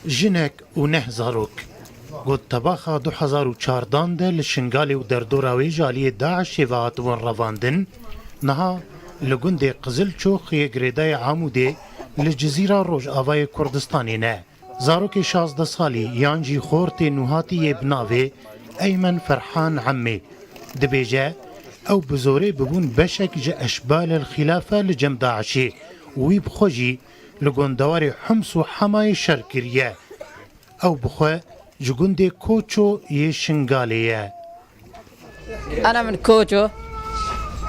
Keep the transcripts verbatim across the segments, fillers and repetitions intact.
Jinek û neh zarok. Got tebaxa du hezar û çardan de li Şingalê û derdora wê ji aliyê DAIŞê ve hatibûn revandin, niha li gundê Qizilçox yê girêdayê Amûdê li Cizîra Rojavayê Kurdistanê ne. Zarokê şazdeh salî yan jî xortê nûhatî yê bi navê Eymen Ferhan Emmê dibêje, ew bi zorê bibûn beşek ji eşbal el xîlafe li cem DAIŞê û wî bi xwe jî li gundewarê Hims û Hemayê şer kiriye. Ew bi xwe ji gundê Koço yê Şingalê ye. أنا من كوتو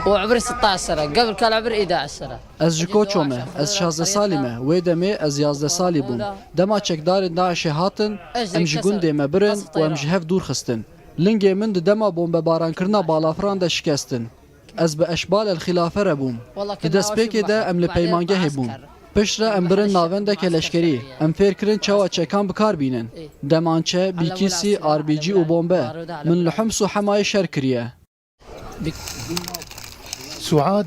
وعمري ستعش سنة، قبل كان عمري إحدى عشر سنة. Ez ji Koço me, ez şazdeh salî me, wê demê ez yazdeh salî bûm. Dema çekdarên DAIŞê hatin, em ji gundê me birin û em ji hev dûr xistin. Lingê min di dema bombebarankirina balafiran de şikestin. Ez bi eşbal el xilafe re bûm. Di destpêkê de em li peymangehê bûn. Piştre em birin navendeke leşkerî. Em fêr kirin çawa çekan bi kar bînin. Demançe, bîkîsî, R B G û bombe. Min li Hims û Hemayê şer kiriye. Suad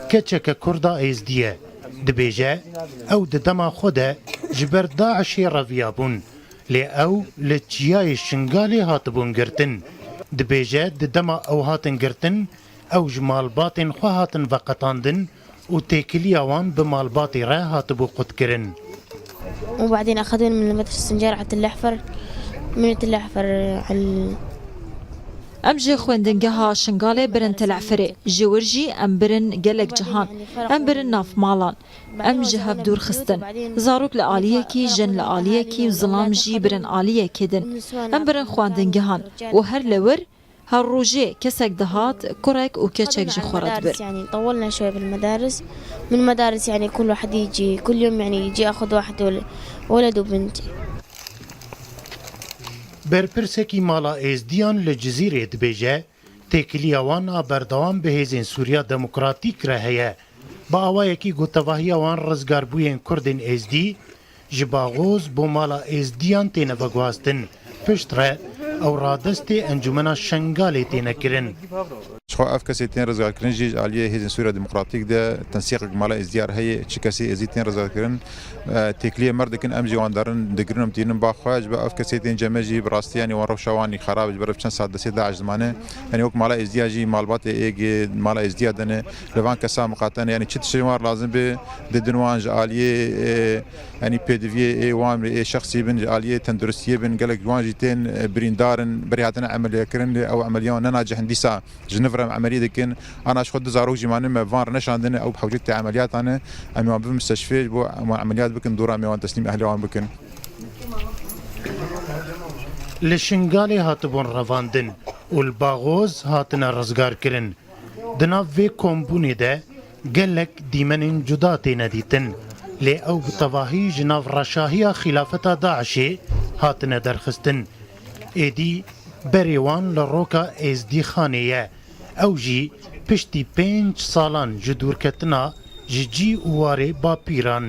keçeke Kurda Êzdî ye. Dibêje, ew di dema xwe de ji ber DAIŞê reviyabûn. Lê ew li Çiyayê Şingalê hatibûn girtin. Dibêje, di dema ew hatin girtin, ew ji malbatên xwe hatin veqetandin û têkiliya wan bi malbatê re hatibû qutkirin. وبعدين أخذوني من مدرسة سنجار على تل أحفر، من تل أحفر على Em ji xwendingeha Şingalê birin Telefirê. Ji wir jî em birin gelek cihan. Em birin nav malan. Em ji hev dûr xistin. Zarok li aliyekî, jin li aliyekî û zilam jî birin aliyekê din. Em birin xwendingehan û her li wir her rojê kesek dihat, kurek û keçek ji xwe re dibir. يعني طولنا شوي بالمدارس. من المدارس يعني كل واحد يجي، كل يوم يعني يجي ياخذ واحد ول- ولد وبنت. Berpirsekî Mala Êzdiyan li Cizîrê dibêje, têkiliya wan a berdewam bi Hêzên Sûriya Demokratîk re heye. Bi awayekî ku tevahiya wan rizgarbûyên Kurdên Êzdî ji Baxoz bo Mala Êzdiyan têne veguhastin, piştre ew radestê Encûmena Şengalê têne kirin. Ji xwe ev kesê tên rizgarkirin jî ji aliyê Hêzên Sûriya Demokratîk de tensîqek mala Êzdiya re heye, çi kesê Êzdî tên rizgarkirin, e, têkiliyê me re dikin, em jî wan derin, digirin û em tînin ba xwe. Ji ber ev kesê tên cem me jî bi rastî, yanî wan rewşa wan jî xerab e, ji ber çend saet destê DAIŞ dimane. Yanî wek mala Êzdiya jî malbatê êgê, mala Êzdiya de ne, li van kesa miqate ne, yanî çi tiştên wan lazim be, didin wan ji aliyê, e, yanî pêdiviyê ê wan ê şexsî bin, ji aliyê tenduristiyê bin, gelek ji wan jî tên, e, birîndar in, berê hatine emeliyekirin, lê ew emeliya wan nenacih in. Dîsa ji nû re em emeliyê dikin. Ana ji xwe du zarok jî mane me van re neşandine, ew bi hewcet tê emeliyata ne. Em ê wan bibin misteşfê ji bo em wan emeliyat bikin, dora em ê wan teslîm ehlê wan bikin. Li Şingalê hatibûn revandin û li Baxoz hatine rizgarkirin. Di nav vê kombûnê de gelek dîmenên cuda têne dîtin, lê ew bi tevahî ji nav reşahiya xîlafeta DAIŞê hatine derxistin. Êdî berê wan li roka Êzdîxanê ye. Ew jî piştî pênc salan ji dûrketina ji cî û warê bapîran.